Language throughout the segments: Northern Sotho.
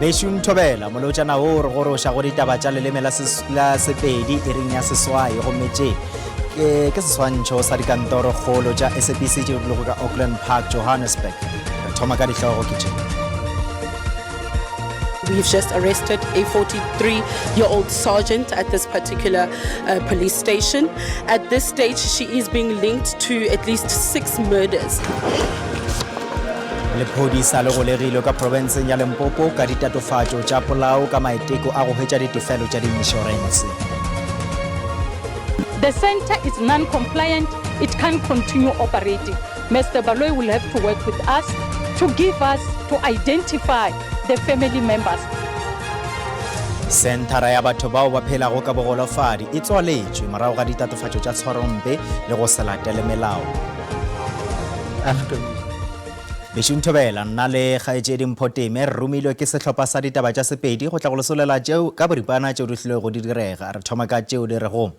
Bešung Thobela, molotšana wo o re goroša go ditaba tša leleme la, la Sepedi iring ya seswai gomme tše ke, ke seswantšho sa dikantoro kgolo tša SABC tšeo di lego ka Auckland Park, Johannesburg. Re thoma ka dihlogo ke tše. We've just arrested a 43-year-old sergeant at this particular uh, police station. At this stage, she is being linked to at least six murders. Lephodisa le golegilwe ka profenseng ya Limpopo ka ditatofatšo tša polao ka maiteko a go hwetša ditefelo tša diinšorense. The center is non-compliant, it can't continue operating. Mr. Baloyi will have to work with us to give us, to identify the family members. Senthara ya batho bao ba phelago ka bogolofadi e tswaletšwe morago ga ditatofatšo tša tshwarompe le go se latele melao. African Bešung Thobela, nna le kgaetšedi Mpho Teme re romilwe ke sehlopha sa ditaba tša Sepedi go tla go le solela tšeo ka boripana tšeo di hlilego di direga. Re thoma ka tšeo di rego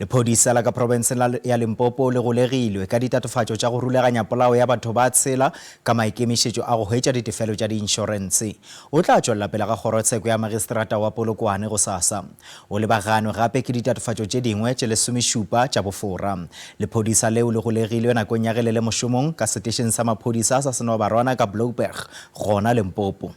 Lephodisa la ka profenseng la ya Limpopo le golegilwe ka ditatofatšo tša go rulaganya polao ya batho ba tshela ka maikemišetšo a go hwetša ditefelo tša diinšorense. O tla tšwelela pele ga kgorotsheko ya magistrata wa Polokwane gosasa. O lebaganwe gape ke ditatofatšo tše dingwe tše lesomešupa tša bofora. Lephodisa leo le golegilwe nakong ya ge le le mošomong ka setešeng sa maphodisa sa Senobarwana ka Blouberg, gona Limpopo.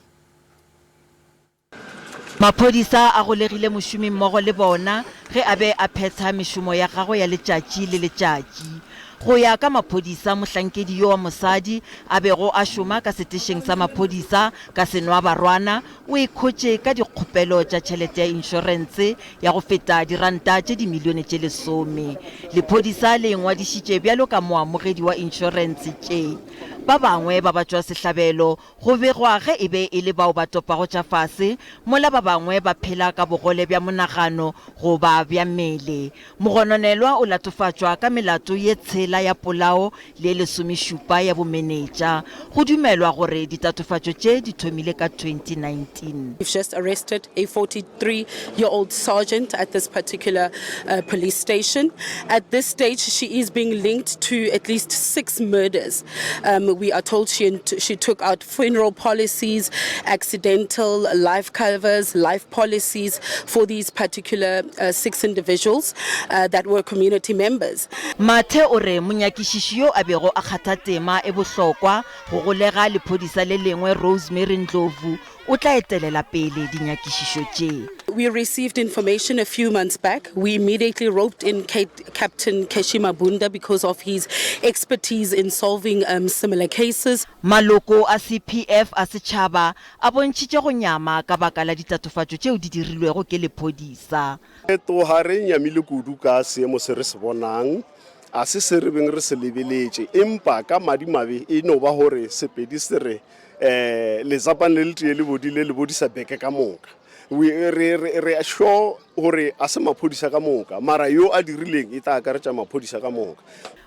Maphodisa a golegile mošomimmogo le bona ge a be a phetha mešomo ya gagwe ya letšatši le letšatši. Go ya ka maphodisa, mohlankedi yo wa mosadi a bego a šoma ka setešeng sa maphodisa ka Senwabarwana o ikhotše ka dikgopelo tša tšhelete ya inšorense ya go feta diranta tše dimilione tše lesome. Lephodisa le ingwadišitše bjalo ka moamogedi wa inšorense tše. Ba bangwe ba batšwasehlabelo go begwa ge e be e le bao ba topago tša fase, mola ba bangwe ba phela ka bogole bja monagano goba bja mmele. Mogononelwa o latofatšwa ka melato ye tshela ya polao le ye lesomešupa ya bomenetša. Go dumelwa gore ditatofatšo tše di thomile ka 2019. We've just arrested a 43 year old sergeant at this particular uh, police station. At this stage, she is being linked to at least six murders. Um, we are told she, she took out funeral policies, accidental life covers, life policies for these particular uh, six individuals uh, that were community members. Mathe o re monyakišiši yo a bego a kgatha tema e bohlokwa go golega lephodisa le lengwe Rosemary Ndlovu o tla etelela pele dinyakišišo tše. We received information a few months back. We immediately roped in Kate, Captain Keshi Mabunda because of his expertise in solving um, similar cases. Maloko a CPF a setšhaba a bontšhitše go nyama ka baka la ditatofatšo tšeo di dirilwego ke lephodisa. Re tloga re nyamile kudu ka seemo se re se bonang. A se se re beng re se lebeletše, empa ka madimabe e no ba gore Sepedi se re um letsapane le letee le bodile le bodisa beke ka moka. We, re, re, re sure gore a se maphodisa ka moka, mara yo a dirileng e tla akaretša maphodisa ka moka.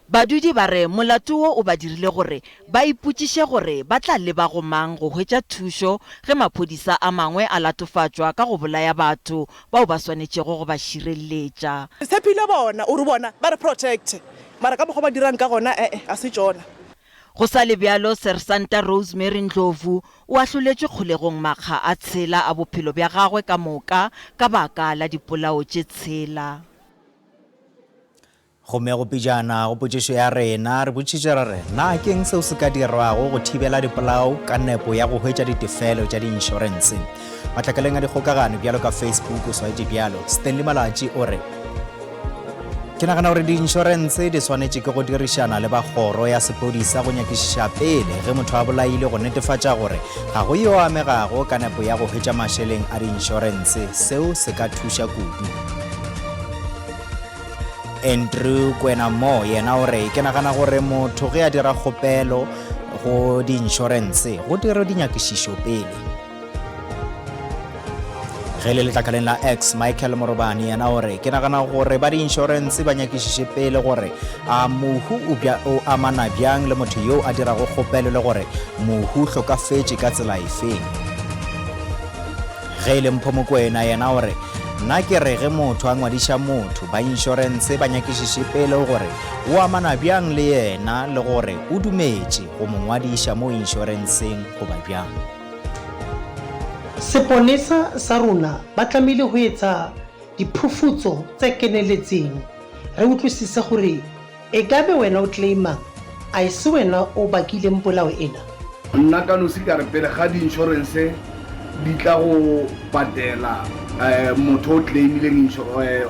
Badudi ba re molato wo o ba dirile gore ba ipotšiše gore ba tla leba go mang go hwetša thušo ge maphodisa a mangwe a latofatšwa ka go bolaya batho bao ba swanetšego go ba šireletša. Re tshepile bona ore bona ba re protecte mara ka mokgwa ba dirang ka gona ee ga se tšona. Go sa le bjalo, Sersanta Rosemary Ndlovu o ahloletšwe kgolegong makga a tshela a bophelo bja gagwe ka moka ka baka la dipolao tše tshela. Gomme go pejana go potšišo ya rena, re botšišitše ra re, Na ke'ng seo se ka dirwago go thibela dipolao ka nepo ya go hwetša ditefelo tša diinšorense? Matlakaleng a dikgokagano bjalo ka Facebook o swaetše bjalo. Stanley Malatji o re, Ke nagana gore diinšorense di swanetše ke go dirišana le ba kgoro ya sepodisa go nyakišiša pele ge motho a bolailwe go netefatša gore ga go yo a amegago ka nepo ya go hwetša mašeleng a diinšorense. Seo se ka thuša kudu. Andrew Kwena Mo yena o re, Ke nagana gore motho ge a dira kgopelo go diinšorense go dirwe dinyakišišo pele. Ge le letlakaleng la X, Michael Morobane yena o re, Ke nagana gore ba diinšorense ba nyakišiše pele gore a mohu o, bja, o amana bjang le motho yo a dirago kgopelo le gore mohu hlokafetše ka tsela efeng. Ge e le Mpho Mokoena yena o re, Nna ke re ge motho a ngwadiša motho, ba inšorense ba nyakišiše pele gore o amana bjang le yena le gore o dumetše go mo ngwadiša mo inšorenseng goba bjang. Seponesa sa rona ba tlamehile ho etsa diphufutso tse keneletseng re utlwisise hore ekabe wena o claimang a e se wena o bakileng polao ena. Nna ka nosi ka re pele ga di-insurance di tla go patela motho o claimileng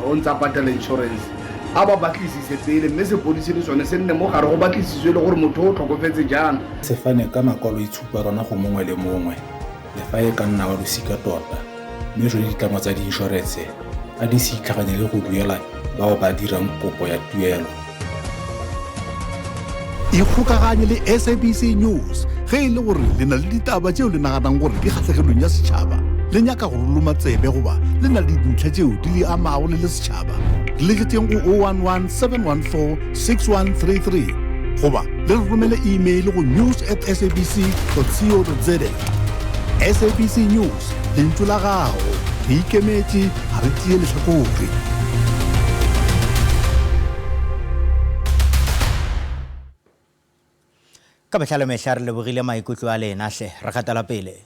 o ntse a patela insurance a ba batlisise pele mme sepodisi le sone se nne mo gare go batlisiswe le gore motho o tlhokofetse jang. Se fane ka makwaloitshupo a rona go mongwe le mongwe, le fa e ka nna wa losika tota, mme jone ditlamo tsa diinšorense a di se itlhaganele go duela bao ba dirang kopo ya tuelo. Ikgokaganye le SABC News ge e le gore le na le ditaba tšeo le naganang gore di kgahlegelong ya setšhaba, le nyaka go re loma tsebe goba le na le dintlha tšeo di le amago le le setšhaba. Re letšetšeng go 011 714 6133 goba le re romele email go news at sabc co za. SABC News, lentšu la gago. Re ikemetše, ga re tšee lehlakore. Ka mehla le mehla re lebogile maikutlo a lena hle. Re gatela pele.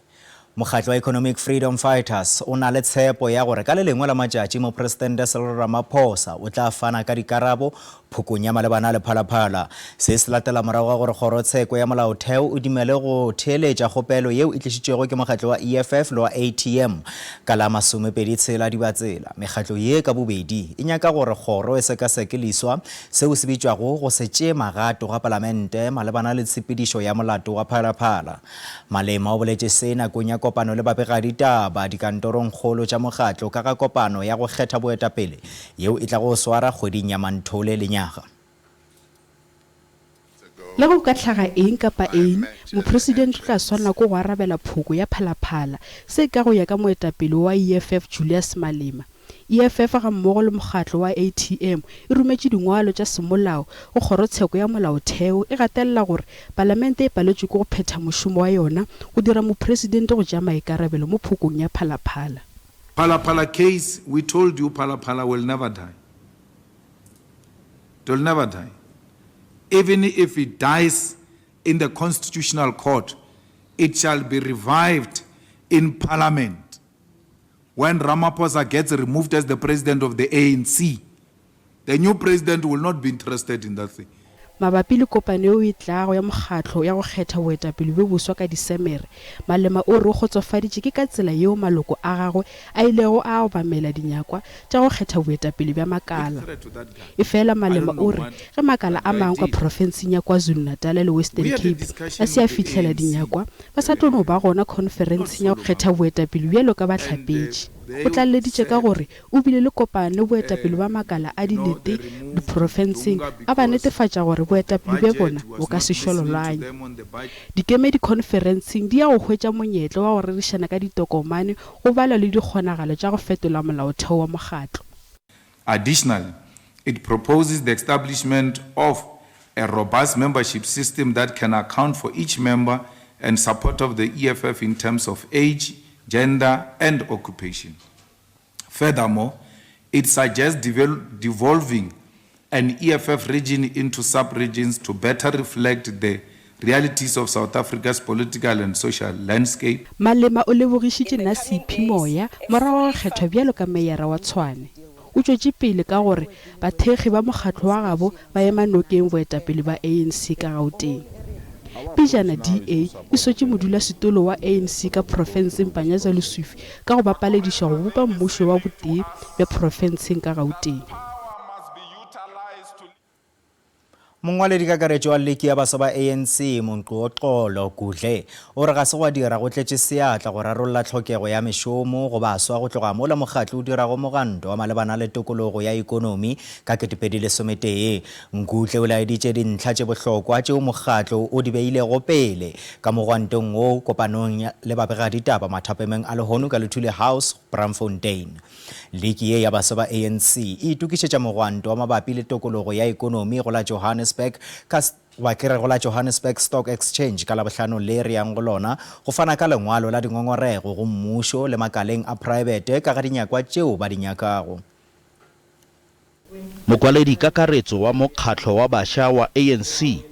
Mokgatlo wa Economic Freedom Fighters o na le tshepo ya gore ka le lengwe la matšatši Mopresidente Cyril Ramaphosa o tla fana ka dikarabo phokong ya malebana le Phalaphala. Se se latela morago ga gore Kgorotsheko ya Molaotheo o dumele go theeletša kgopelo yeo e tlišitšwego ke mokgatlo wa EFF le wa ATM ka la 26 Dibatsela. Mekgatlo ye ka bobedi e nyaka gore kgoro e sekaseke leswa Seo se bitšwago go se tšee magato ga Palamente malebana le tshepedišo ya molato wa Phalaphala. Malema o boletše se nakong ya kopano le babegaditaba dikantorongkgolo tša mokgatlo ka ga kopano ya go kgetha boetapele yeo e tlago swara kgweding ya Manthole lenyaga. Le ge go ka hlaga eng kapa eng, mopresidente o tla swanela ke go arabela phoko ya Phalaphala. Se ka go ya ka moetapele wa EFF Julius Malema. EFF gammogo le mokgatlo wa ATM e rometše dingwalo tša semolao go Kgorotsheko ya Molaotheo e gatelela gore Palamente e paletšwe ke go phetha mošomo wa yona go dira mopresidente go tšea maikarabelo mo phokong ya Phalaphala. Phalaphala case, we told you Phalaphala will never die. It will never die. Even if it dies in the Constitutional Court, it shall be revived in Parliament. When Ramaphosa gets removed as the president of the ANC, the new president will not be interested in that thing. Mabapi le kopano yeo e tlago ya mokgatlo ya go kgetha boetapele bjo boswa ka Disemere, Malema o re o kgotsofaditše ke ka tsela yeo maloko a gagwe a ilego a obamela dinyakwa tša go kgetha boetapele bja makala. Efela Malema o re ge makala a mangwe ka profenseng ya KwaZulu-Natal le Western Cape a se a fihlela dinyakwa, Ba sa tlo no ba gona khonferenseng ya go kgetha boetapele bjalo ka bahlapetši. O tlaleleditše ka gore o bile le kopano le boetapele ba makala a dilete diprofenseng a ba netefatša gore boetapele bja bona bo ka se šololwanye. Dikemedi khonferenseng di ya go hwetša monyetla wa go rerišana ka ditokomane go balwa le dikgonagalo tša go fetola molaotheo wa mokgatlo. Additionally, it proposes the establishment of a robust membership system that can account for each member and support of the EFF in terms of age, gender and occupation. Furthermore, it suggests devolving an EFF region into sub-regions to better reflect the realities of South Africa's political and social landscape. Malema o lebogišitše Nasiphi Moya morago ga go kgethwa bjalo ka meyara wa Tshwane. O tšwetše pele ka gore bathekgi ba mokgatlo wa gabo ba ema nokeng boetapele ba ANC ka Gauteng. Pejana DA e sotše modulasetolo wa ANC ka profenseng Panyaza Lesufi ka go ba palediša go bopa mmušo wa botee bja profenseng ka Gauteng. Mongwaledikakaretšo wa Liki ya Baswa ba ANC, Monqoxolo Gudle, o re ga se gwa dira go tletše seatla go rarolla tlhokego ya mešomo go baswa go tloga mola mokgatlo o dirago moganto wa malebana le tokologo ya ikonomi ka 2011. Ngudle o laeditše dintlha tše bohlokwa tšeo mokgatlo o di beilego pele ka mogwantong wo kopanong le babegaditaba mathapemeng a lehono ka Luthuli House, Braamfontein. Liki ye ya baswa ba ANC e itokišetša mogwanto wa mabapi le tokologo ya ekonomi go la Johannesburg ka goba ke re go la Johannesburg Stock Exchange ka Labohlano le re yang go lona go fana ka lengwalo la dingongorego go mmušo le makaleng a praebete ka ga dinyakwa tšeo ba di nyakago. Mokwaledi-kakaretso wa Mokgatlo wa Basha wa ANC,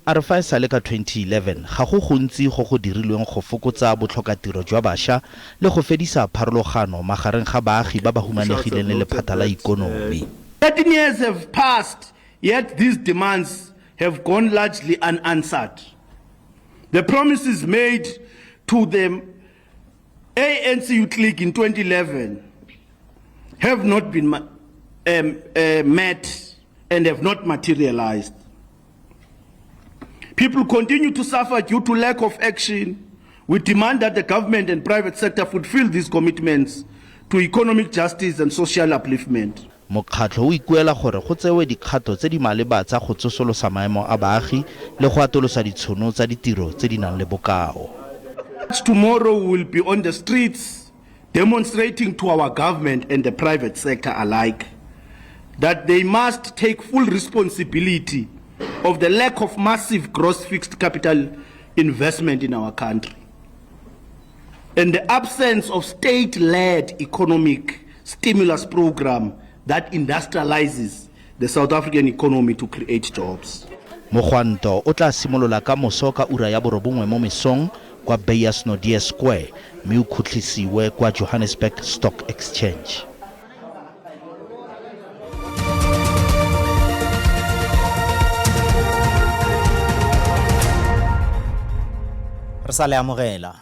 A re fa e sale ka 2011 ga go gontsi go go dirilweng go fokotsa botlhokatiro jwa baša le go fedisa pharologano magareng ga baagi ba ba humanegileng le lephata la ikonomi. 13 years have passed yet these demands have gone largely unanswered. The promises made to the ANC Youth League in 2011 have not been um, uh, met and have not materialized. People continue to suffer due to lack of action. We demand that the government and private sector fulfill these commitments to economic justice and social upliftment. Mokgatlo o ikuela gore go tsewe dikgato tse di maleba tsa go tsosolosa maemo a baagi le go atolosa ditshono tsa ditiro tse di nang le bokao. Tomorrow we will be on the streets demonstrating to our government and the private sector alike that they must take full responsibility of the lack of massive gross fixed capital investment in our country and the absence of state-led economic stimulus program that industrializes the South African economy to create jobs. Mogwanto o tla simolola ka moso ka ura ya borobongwe mo mesong kwa Beyers Naudé Square mme o khutlisiwe kwa Johannesburg Stock Exchange. Re sa le amogela.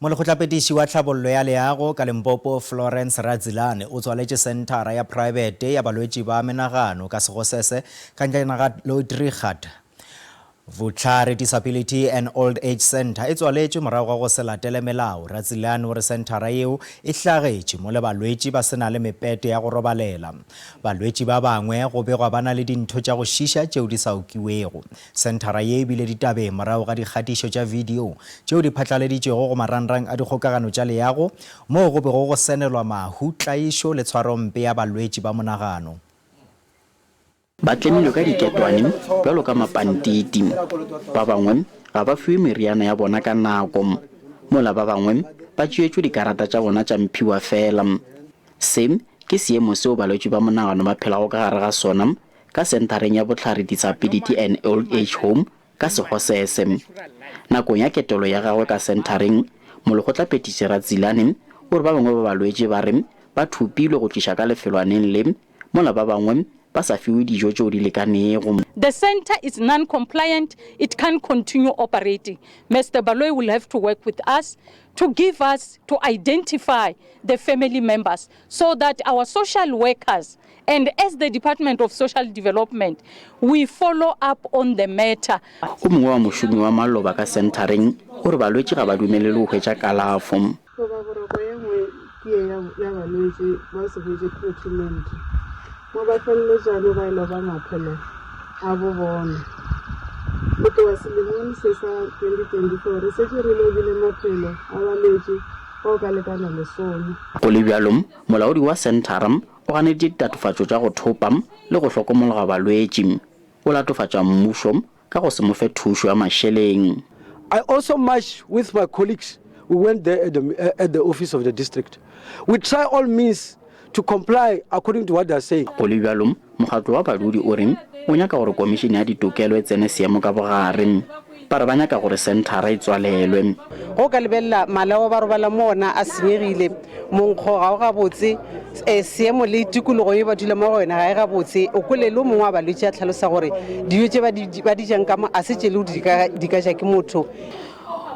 Molekgotlapetiši wa tlhabollo ya leago ka Limpopo Florence Radzilane o tswaletše senthara ya praebete ya balwetši ba menagano ka Segosese ka ntlheng ga Lotrigat. Vutlhari Disability and Old Age Centre e tswaletšwe morago ga go se latele melao. Ratsilane o re senthara yeo e hlagetše mo le balwetši ba se na le mepete ya go robalela. Balwetši ba bangwe go begwa ba na le dintho tša go šiša tšeo di sa okiwego. Senthara ye e bile ditabeng morago ga dikgatišo tša video tšeo di phatlaleditšwego go marangrang a dikgokagano tša leago moo go bego go senelwa mahu, tlaišo le tshwarompe ya balwetši ba monagano. Ba tlemilwe ka diketwane bjalo ka mapantiti. Ba bangwe ga ba fiwe meriana ya bona ka nako, mola ba bangwe ba tšeetšwe dikarata tša bona tša mphiwa fela. Se ke seemo seo balwetši ba monagano ba phelago ka gare ga sona ka senthareng ya Bohlare Disability and Old Age Home ka Segosese. Nakong ya ketelo ya gagwe ka senthareng, Molekgotlaphethiši Ratsilane o re ba bangwe ba balwetši ba re ba thopilwe go tliša ka lefelwaneng le mola ba bangwe ba sa fiwe dijo tšeo di lekanego. The centre is non-compliant, it can't continue operating. Mister Baloyi will have to work with us to give us, to identify the family members so that our social workers and as the Department of Social Development, we follow up on the matter. O mongwe wa mošomi wa maloba ka senthareng o re balwetši ga ba dumelelwe go hwetša kalafo. Goba boroko ye nngwe ke ye ya, ya balwetši ba se hwetše treatment, mo ba feleletša no ba e loba maphelo a bo bona. Go tloga selemong se sa 2024 re šetše re lobile maphelo a balwetši bao ka lekana lesome. Go le bjalo, molaodi wa senthara o ganeditše ditatofatšo tša go thopa le go hlokomologa balwetši. O latofatša mmušo ka go se mo fe thušo ya mašeleng. I also marched with my colleagues, we went there at the, at the office of the district. We try all means to comply according to what they are saying. Go le bjalo, mokgatlo wa badudi o re o nyaka gore komišene ya ditokelo e tsene seemo ka bogare. Ba re ba nyaka gore senthara e tswalelwe. Ge o ka lebelela malao ba robala mo ona a senyegile, monkgo ga o gabotse, seemo le tikologo ye ba dula mo go yona ga e gabotse. O kwele le o mongwe wa balwetši a hlalosa gore dijo tše ba di jang ka mo a se tše le di ka ja ke motho.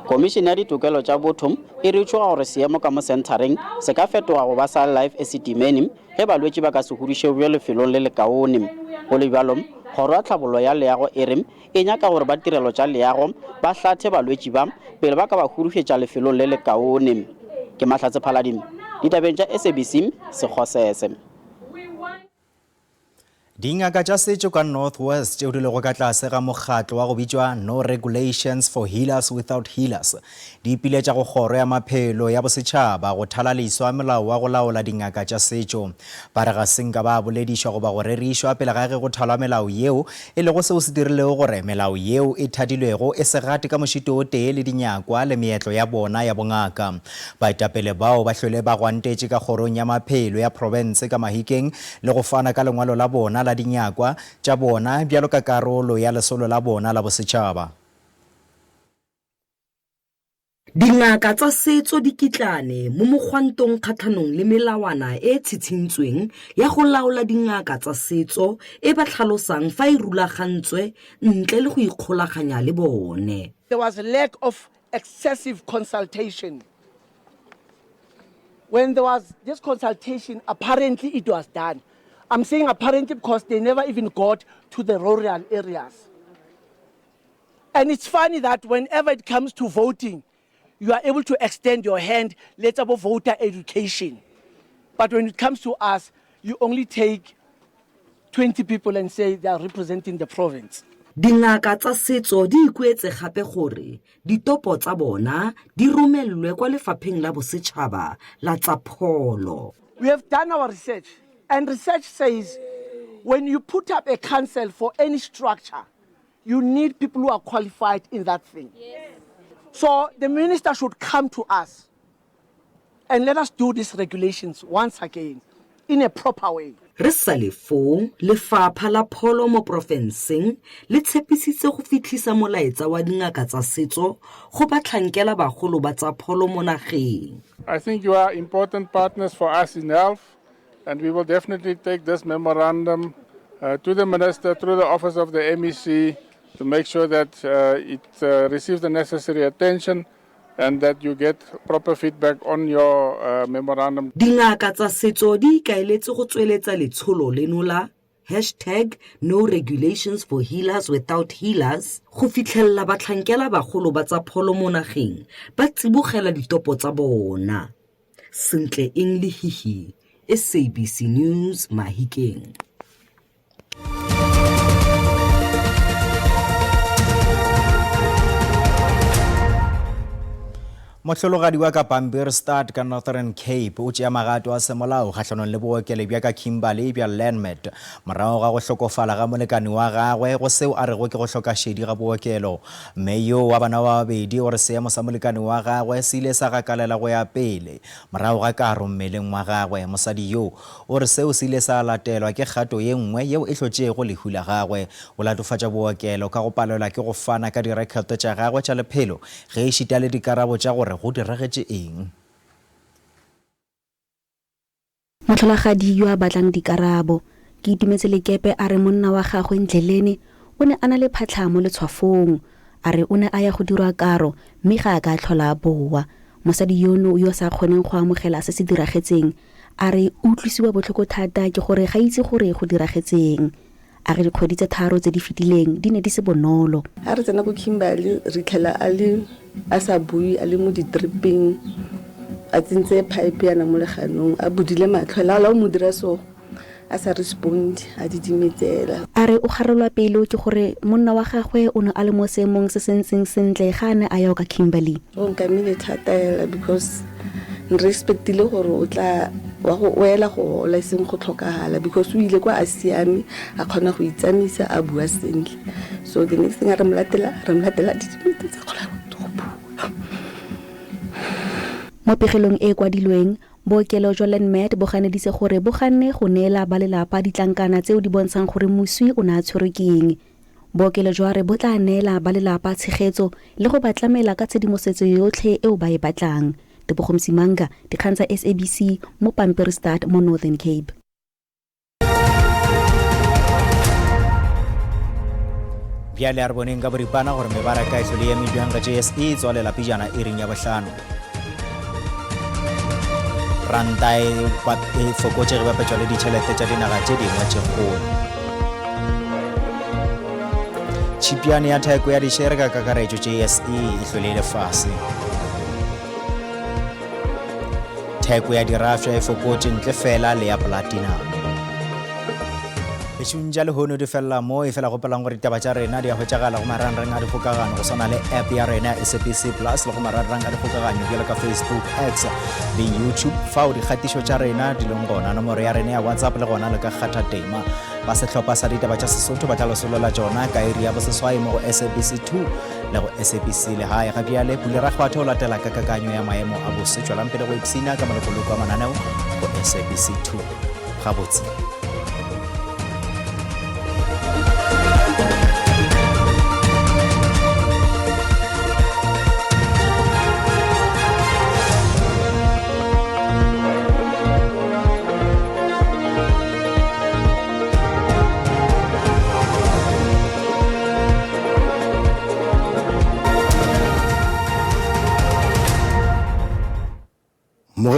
Komišene ya Ditokelo tša Botho e re e tšhoga gore seemo ka mo senthareng se ka fetoga go ba sa Life Esidimeni ge balwetši ba ka se hudušebje lefelong le lekaone. Go le bjalo, Kgoro ya Tlhabollo ya Leago e re E nyaka gore ba tirelo tša leago ba hlathe balwetši ba pele ba ka ba hudušetša lefelong le lekaone. Ke Mahlatse Phaladi, ditabeng tša SABC, Sekgosese. Dingaka tša setšo ka North West tšeo di lego ka tlase ga mokgatlo wa go bitšwa No Regulations for Healers Without Healers di ipiletša go Kgoro ya Maphelo ya Bosetšhaba go thala leswa molao wa go laola dingaka tša setšo. Ba re ga se nka ba boledišwa goba go rerišwa pele ga ge go thalwa melao yeo e lego seo se dirilego gore melao yeo e thadilwego e se gate ka mošito o tee le dinyakwa le meetlo ya bona ya bongaka. Baetapele bao ba hlwele ba gwantetše ka kgorong ya maphelo ya profense ka Mahikeng le go fana ka lengwalo la bona la. la dinyakwa tša bona bjalo ka karolo ya lesolo la bona la bosetšhaba. Dingaka tsa setso di kitlane mo mogwantong kgatlhanong le melawana e e tshitshintsweng ya go laola dingaka tsa setso e ba tlhalosang fa e rulagantswe ntle le go ikgolaganya le bone. There was lack of excessive consultation. When there was this consultation, apparently it was done. I'm saying apparently because they never even got to the rural areas. And it's funny that whenever it comes to voting, you are able to extend your hand, let's have voter education. But when it comes to us, you only take 20 people and say they are representing the province. Dingaka tsa setso di ikuetse gape gore ditopo tsa bona di romelwe kwa lefapheng la bosetšhaba la tsa pholo. We have done our research, and research says when you put up a council for any structure, you need people who are qualified in that thing. Yes. So the minister should come to us and let us do these regulations once again in a proper way. Re sa le foo, Lefapha la Pholo mo porofenseng le tshepisitse go fitlhisa molaetsa wa dingaka tsa setso go batlhankela bagolo ba tsa pholo mo nageng. I think you are important partners for us in health and we will definitely take this memorandum uh, to the minister through the office of the MEC to make sure that uh, it uh, receives the necessary attention and that you get proper feedback on your uh, memorandum. Dingaka tsa setso di ikaeletse go tsweletsa letsholo leno la hashtag no regulations for healers without healers go fitlhelela batlhankela bagolo ba tsa pholo mo nageng ba tsibogela ditopo tsa bona. Sentle eng le hihi, SABC News, Mahikeng. Mohlologadi wa ka Pampierstad ka Northern Cape o tšea magato a semolao kgahlanong le bookelo bja ka Kimberley bja Landmed morago ga go hlokofala ga molekane wa gagwe go seo a rego ke go hloka šedi ga bookelo. Mme yoo wa bana ba babedi o re seemo sa molekane wa gagwe se ile sa gakalela go ya pele morago ga karo mmeleng wa gagwe. Mosadi yoo O re seo se ile sa latelwa ke kgato ye nngwe yeo e hlotšego lehu la gagwe. O latofatša bookelo ka go palelwa ke go fana ka direkhoto tša gagwe tša lephelo ge ešita le dikarabo tša gore go diragetše eng. Mohlolagadi yo a batlang dikarabo, Keitumetse Lekepe a re monna wa gagwe Ndleleni o ne a na le phatlha mo letshwafong. A re o ne a ya go dirwa karo mme ga a ka a tlhola a boa. Mosadi yono yo a sa kgoneng go amogela se se diragetseng A re o utlwisiwa botlhoko thata ke gore ga itse gore go diragetseng. A re dikgwedi tse tharo tse di fetileng di ne di se bonolo. Ha re tsena ko Kimberley re itlhela a le a sa bue a le mo di-dripping a tsentse pipe yana mo leganong a budile matlho la la o mo dira so a sa respond a didimetsela. A re o garelwa pelo ke gore monna wa gagwe o ne a le mo seemong se se ntseng sentle ga a ne a ya kwa Kimberley. Go nkamile thata hela because ne re expectile gore o tla wa go o ela go hola e seng go tlhokagala because o ile kwa a siame a kgona go itsamisa a bua sentle so the next thing a re mo latela re mo latela didimetse tsa kgona go bua. Mo pegelong e e kwadilweng, Bookelo jwa Lenmed bo ganeditse gore bo ganne go neela ba lelapa ditlankana tseo di bontshang gore moswi o ne a tshwerwe ke eng. Bookelo jwa re bo tla neela ba lelapa tshegetso le go ba tlamela ka tshedimosetso yotlhe eo ba e batlang. Tebogo Msimanga, Dikgang tsa SABC mo Pampierstad mo Northern Cape. Bjale a re boneng ka boripana gore mebaraka e hlole eme bjang ge JSE e tswalela pejana iring ya bohlano. Ranta e, e fokotše ge bapetšwa le ditšhelete tša dinaga tše dingwe tše kgolo. Tšhipiane ya theko ya dišere ka kakaretšo JSE e hlole e le fase. Theko ya dirafša e fokotše ntle fela le ya platinum. Lešung tša lehono di felela mo e fela gopolang gore ditaba tša rena di a hwetšagala go marangrang a dikgokagano go swana le app ya rena ya SABC Plus le go marangrang a dikgokaganyo bjalo ka Facebook, X le YouTube fao dikgatišo tša rena di leng gona. Nomoro ya rena ya WhatsApp le gona le ka kgatha tema. Ba sehlopha sa ditaba tša Sesotho ba tla lesolola tšona ka iri ya boseswai mo go SABC 2. le go SABC Legae. Ga bjale Pule Rakgwatho o latela ka kakanyo ya maemo a bose. Tšwelang pele go ipshina ka malokoloko a mananeo go SABC 2. Gabotse.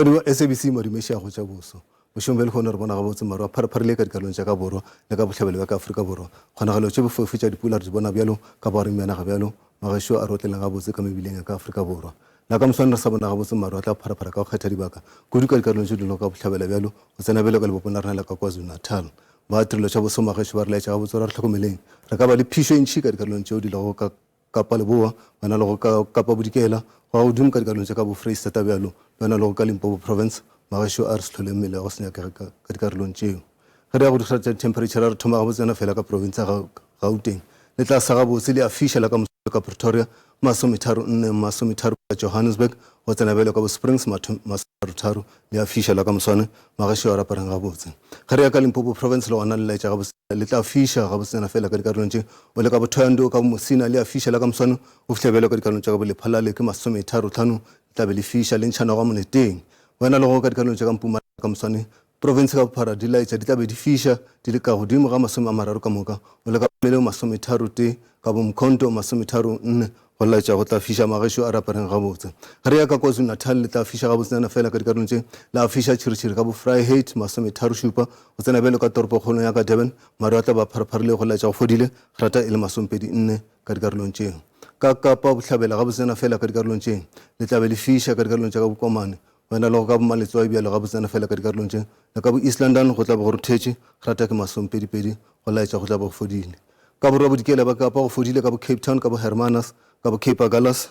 Mogwedi wa SABC Madume Šago tša boso. Bošegong bja lehono re bona gabotse maru a pharepharile ka dikarolong tša ka borwa le ka bohlabela bja ka Afrika Borwa. Kgonagalo tše bofofu tša dipula re di bona bjalo ka bogareng bja naga bjalo magešo a re otleleng gabotse ka mebileng ya ka Afrika Borwa. La ka moswane re sa bona gabotse maru a tla pharaphara ka go kgetha dibaka kudu ka dikarolong tše di lego ka bohlabela bjalo go tsena bjalo ka lebopong la rena la ka KwaZulu-Natal. Ba tirelo tša boso magešo ba re laetša gabotse gore a re hlokomeleng re ka ba le phišo e ntši ka dikarolong tšeo di lego ka Kapa Leboa, ba na le go ka Kapa Bodikela, go ya godimo ka dikarolong tša ka bo Freistata bjalo, ba na le go ka Limpopo Province, magašo a re se hlole mmele wa go se nyakege ka, ka dikarolong tšeo. Ge re ya go dikgara tša dithemphereitšhara re thoma gabotsana fela ka profense ya Gauteng. Le tla sa gabotse le a fiša la ka moso ka Pretoria, masometharo nne, masometharo ka Johannesburg, go tsena bjalo ka bo Springs, masometharo le a fiša la ka moswane, magašo a re apareng gabotse. Ge re ya ka Limpopo Province le gona le laetša gabotse. Le tla fiša gabotsana fela ka dikarolong tše o le ka boThohoyandou, ka boMosina, le a fiša la ka moswane go fihla bjalo ka dikarolong tša ka boLephalale ke masometharo-tlhano, le tla be le fiša le ntšhana gwa moleteng. Wena le go ka dikarolong tša ka Mpumalanga ka moswane, profense ka bophara di laetša di tla be di fiša di le ka godimo ga 30 ka moka, o le ka Meleo masometharo-tee, ka boMkhonto masometharo-nne, Go laetša go tla fiša magešo a rapareng gabotse. Ge re ya ka KwaZulu-Natal le tla fiša gabotsenyana fela ka dikarolong tše, la fiša tšhiritšhiri ka bo Vryheid, masometharošupa, go tsena bjalo ka toropokgolong ya ka Durban, maru a tla ba pharepharile go laetša go fodile, grata e le masomepedi nne ka dikarolong tše. Ka Kapa Bohlabela gabotsenyana fela ka dikarolong tše, le tla be le fiša ka dikarolong tša ka Bokomane, go ena le go ka bo Maletswai bjalo gabotsenyana fela ka dikarolong tše, le ka bo East London go tla be go ruthetše, grata ke masomepedipedi, go laetša go tla be go fodile. Ka borwa bodikela ba Kapa go fodile ka bo Cape Town, ka bo Hermanus, ka bo Cape Agulhas,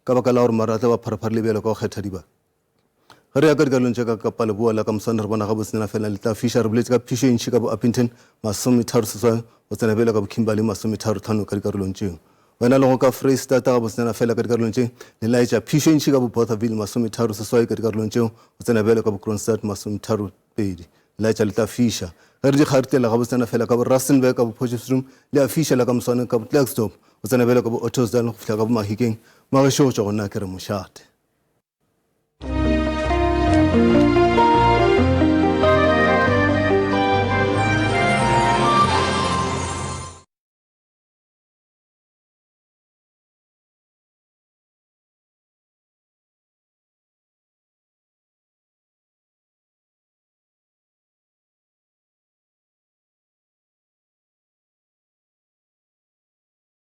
ka baka la gore maru a tla ba pharepharile bjalo ka go kgetha dibaka. Ge re ya ka dikarolong tša ka Kapa Leboa la ka moswane re bona gabotsenyana fela le tla fiša. Re boletše ka phišo e ntši ka bo Upington, 36 go tsena bjalo ka bo Kimberley, 35 ka dikarolong tšeo. Wena le go ka Freistata gabotsenyana fela ka dikarolong tše le laetša phišo e ntši ka bo Bothaville, 38 ka dikarolong tšeo go tsena bjalo ka bo Kroonstad, 32. Laetša le tla fiša. Ge re di kgarutlela gabotsana fela ka bo Rustenburg, ka bo Potchefstroom, le a fiša la ka moswane ka bo Klerksdorp, go tsena bjalo ka bo Ottosdal go fihla ka bo Mahikeng. Magešo go tšwa go nna ke re mošate.